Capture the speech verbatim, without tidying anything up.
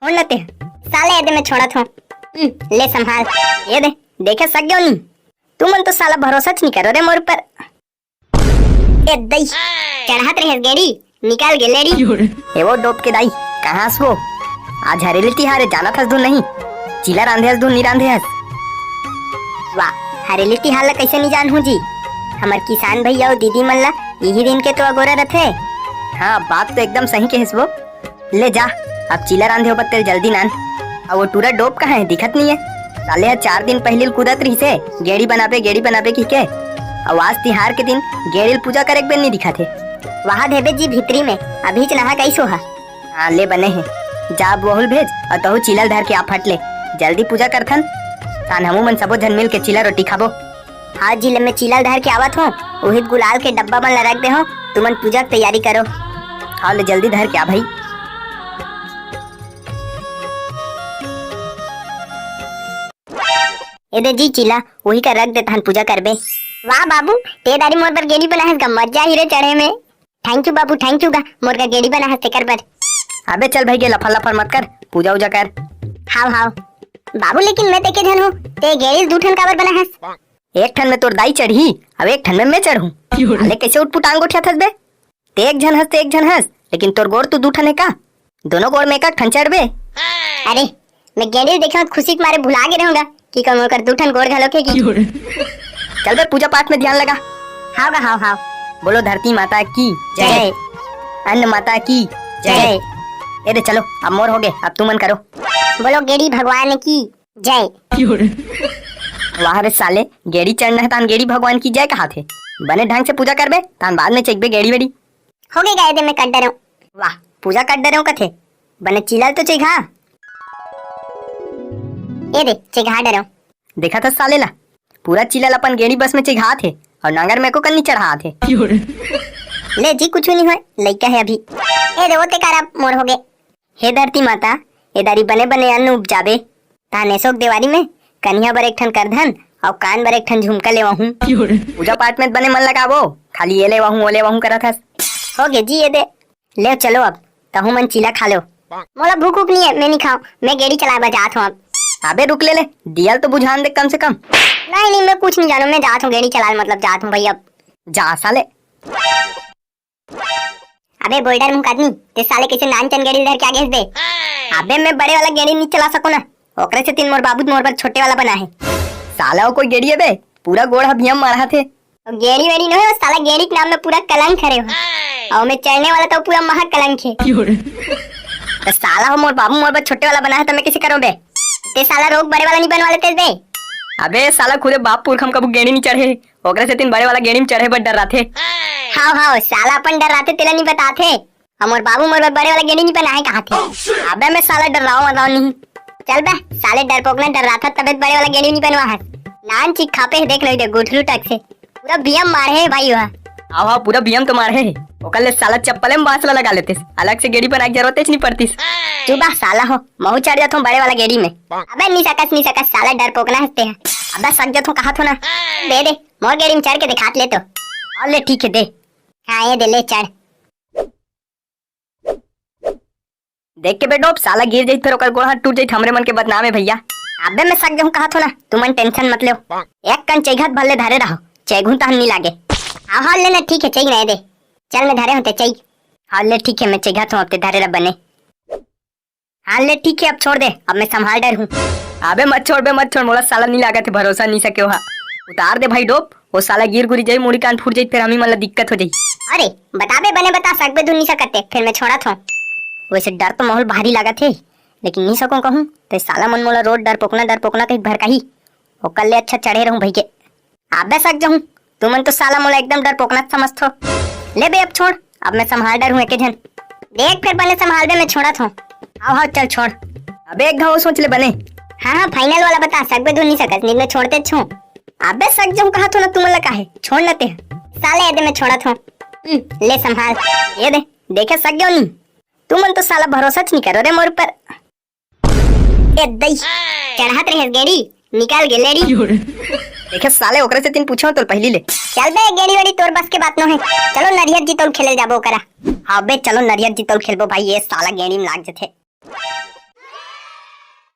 छोड़ न ते। साले, ए दे मैं छोड़त हूँ। हम्म, ले संभाल। ए दे, देखे सक गयो नी। तुमन तो साला भरोसा च नहीं करो रे मोर ऊपर। ए दई, चढ़त रहे गेड़ी, निकाल गे लेड़ी। ए वो डोप के दाई, कहाँ हस वो? आज हरेली तिहार हे, जानत हस धुन नहीं? चीला रांधे हस धुन नहीं रांधे हस? वाह, हरेली तिहार ला कैसे नहीं जानहूँ जी? हमर किसान भैया अउ दीदी मन ला यही दिन के तो अगोरा रथे। हाँ, बात तो एकदम सही कहेस वो। ले जा, अब चीला रांधे होबत तेल जल्दी नान। अउ वो टूरा डोप कहाँ हे, दिखत नहीं है। साले ह चार दिन पहिली ल कूदत रहिसे, गेड़ी बनाबे, गेड़ी बनाबे कहिके। अउ आज तिहार के दिन गेड़ी ल पूजा करे के बेर नहीं दिखत हे। वहाँ देबे जी भीतरी में, अभीच नहा के आइस वो हा। हाँ, ले बने हे। जा अब वहू ल भेज, अउ तहू चीला ल धर के आ फट ले। जल्दी पूजा करथन, तान हमू मन सबो झन मिल के चीला रोटी खाबो। हाँ जी, ले मैं चीला ल धर के आवत हूँ, उहित गुलाल के डब्बा मन ला रख दे हूँ, तुमन पूजा के तैयारी करो। हाँ, ले जल्दी धर के आ भाई। ए दे जी चीला, उही का रख दे तहन पूजा करबे। वाह बाबू, ते दारी मोर बर गेड़ी बनाहस गा, मजा ही रे चढ़े में। Thank you बाबू, thank you गा, मोर का गेड़ी बनाहस तेकर बर। अबे चल भाई गे, लफर लफर मत कर, पूजा उजा कर। हाव हाव। बाबू लेकिन मैं तेके झन हूँ, ते गेड़ी दू ठन काबर बनाहस? एक ठन में तोर दाई चढ़ही, अब एक ठन में मैं चढ़हूँ। अरे कैसे उठपुटांग गोठियाथस बे? ते एक झन हस, ते एक झन हस, लेकिन तोर गोड़ तो दू ठन हे का? दोनों गोड़ में एक एक ठन चढ़बे। अरे, मैं गेंडी देखे हूँ, खुशी के मारे भुला गे रहूंगा कि कहूँ ओकर दू ठन गोड़ घलो के की। चल बे, पूजा पाठ में ध्यान लगा। हाव गा, हाव, हाव। बोलो धरती माता की जय। जय। अन्न माता की जय। जय। ए दे चलो, अब मोर हो गे, अब तुमन करो। बोलो गेड़ी भगवान की जय। वाह रे साले, गेड़ी चढ़ना हे तान गेड़ी भगवान की जय कहाथे। बने ढंग से पूजा करबे, तान बाद में चइखबे गेड़ी वेड़ी। हो गे गा, ए दे मैं कर डरेंव। वाह, पूजा कर डरेंव कथे, बने चीला ल तो चइखा। ए दे, चइखा डरेंव। देखत हस साले ला, पूरा चीला ल अपन गेड़ी बस में चइखात हे अउ नांगर में एको कन नी चढ़ात हे। ले जी, कुछु नी होय, लइका हे अभी। ए दे, ओ ते कारा मोर हो गे। हे धरती माता, ए दारी बने बने अन्न उपजाबे। ताने सोक देवारी में कनिहा बर एक ठन करधन अउ कान बर एक ठन झुमका लेवाहूं। पूजा पाठ में बने मन लगाबो, खाली ये लेवाहूं, वो लेवाहूं करत हस। हो गे जी, ए दे। ले चलो अब, तहू मन चीला खा लो। मोला भूख उख नी हे, मैं नी खाऊं, मैं गेड़ी चलाए बर जात हूं अब। अबे रुक ले ले, दियल तो बुझान दे कम से कम। नहीं, नहीं, मैं कुछ नी जानूं, मैं जात हूं गेड़ी चलाए, मतलब जात हूं भैया। जा साले। अबे बोल्डर मुंह का आदमी, ते साले कैसे नानचन गेड़ी धर के आ गेस बे? अबे मैं बड़े वाला गेड़ी नी चला सकूं ना, ओकरे सेती मोर बाबू मोर बर छोटे वाला बनाहे। साला वो कोई गेड़ी हे बे? पूरा गोड़ ह बियम मारत हे। गेड़ी वेड़ी नोहे, वो साला गेड़ी के नाम में पूरा कलंक हरे हो। अउ मैं चढ़ने वाला तो पूरा महाकलंक हे। त साला हो मोर बाबू मोर बर छोटे वाला बनाहे त मैं कैसे करूं बे? ते साला रोग बड़े वाला नी बनवा लेते बे? अबे साला खुदे बाप पुरखा म कभू गेड़ी नी चढ़े, ओकरे सेती बड़े वाला गेड़ी म चढ़े बर डर्राथे। हाव, हाव, साला अपन डर्राथे तेला नी बताथे। अउ मोर बाबू मोर बर बड़े वाला गेड़ी नी बनाहे कहाथे। अबे मैं साला डर्राओ मर्राओ नहीं। चल बे, साले डरपोकना डर्राथा तबे त बड़े वाला गेड़ी नी बनवाहस। नानचन खापे हे, देख लो इधर गुठलू टक से। पूरा बियम मारे हे भाई वह। हाव, हाव, पूरा बियम तो मारे हे। ओकर ले साला चप्पले म बांस ला लगा लेतिस, अलग से गेड़ी बनाए के जरूरत नी पड़तिस। चुप बा साला हो, महू चढ़ जाथों बड़े वाला गेड़ी में। अबे नी सकस, नी सकस, साला डरपोकना हस ते ह। अबे सक जाथों कहाथों ना। दे दे, मोर गेड़ी में चढ़ के देखात ले तो। अउ ले ठीक हे, दे। हाँ, ए दे, ले चढ़। देख के बेटो, साला गिर जाई, फेर ओकर गोड़ हाथ टूट जाई, हमरे मन के बदनाम हे भैया। अबे मैं सक जाहूं कहाथों ना, तुमन tension मत लेव। एक कन चइघत भर ले धरे रहो, चइघूं तहन नी लागे। हाव, हाव, ले ना, ठीक हे, चइघ ना, ए दे। चल मैं धरे हूं, ते चइघ। हाव, ले ठीक हे, मैं चइघत हूं, अब ते धरे रह बने। हाव, ले ठीक हे, अब छोड़ दे, अब मैं संभाल डरहूं। अबे मत छोड़ बे, मत छोड़, मोला साला नी लागत हे, भरोसा नी सके ओहा। उतार दे भाई डोप, वो साला गिर गुरी जाई, मुड़ी कान फूट जाई, फेर हमी मन ला दिक्कत हो जाई। अरे, बता बे, बने बता, सकबे धुन नी सकत हे, फेर मैं छोड़त हूं। वैसे डर तो माहौल भारी लागत हे, लेकिन नी सकूं कहूं, ते साला मन मोला रोज डरपोकना, डरपोकना कही भड़काही। ओकर ले अच्छा चढ़े रहूं भई के। अबे सक जाहूं, तुमन तो साला मोला एकदम डरपोकना समझथो। ले बे अब छोड़, अब मैं संभाल डरहूं एके झन। देख फेर बने संभालबे, मैं छोड़त हूं। हाव, हाव, चल छोड़। अबे एक घाव सोच ले बने। हां, हां, final वाला बता, सकबे धुन नी सकस, नी त मैं छोड़तेच हूं। अबे सक जाहूं कहाथों ना, तुमन ला काहे? छोड़ ना ते। साले ए दे मैं छोड़त हूं। हम्म, ले संभाल। ए दे, देखे सक जाहूं नी। तुमन तो साला भरोसा च नी करो रे मोर ऊपर। ए दई, चढ़त रहे गेड़ी, निकाल गे लेड़ी। देखे साले, ओकरे सेती पूछों तोल पहिली ले। चल बे, गेड़ी वेड़ी तोर बस के बात नोहे। चलो नरियर जी तोल खेले जाबो ओकरा। हां बे, चलो नरियर जी तोल खेलबो भाई, ये साला गेड़ी में लाग जथे।